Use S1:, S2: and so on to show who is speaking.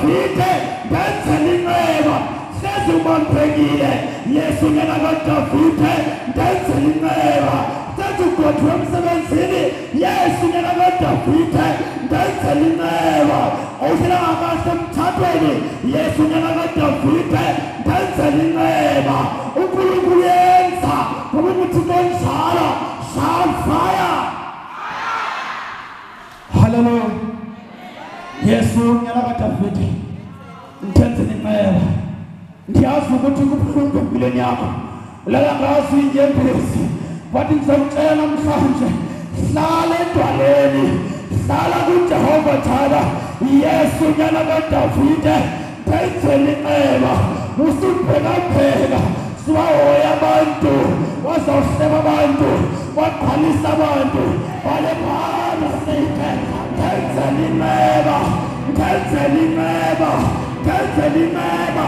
S1: kaDavide, ndenzela inceba. Hlezi ubambekile, Yesu nyana kaDavide, ndenzela inceba. Hlezi ugodwe emsebenzini, Yesu nyana kaDavide, ndenzela inceba. Awuhlelanga kahle emtshatweni, Yesu nyana kaDavide, ndenzela inceba. uNkulunkulu yenza ngoba uThixo onjalo. Shout fire! Hallelujah. Yesu nyana kaDavide, ndenzela inceba. Ndiyazi ukuthi kubuhlungu empilweni yakho, ulala ngazo iinyembezi, but ngizakutshela namhlanje, hlala edwaleni, hlala kuJehova Jara. Yesu nyana kaDavide, ndenzela inceba. Usubhekabheka, siwahoya abantu, wazawuhleba abantu, waqhalisa abantu, bale sithe ndenzela inceba, ndenzela inceba, ndenzela inceba.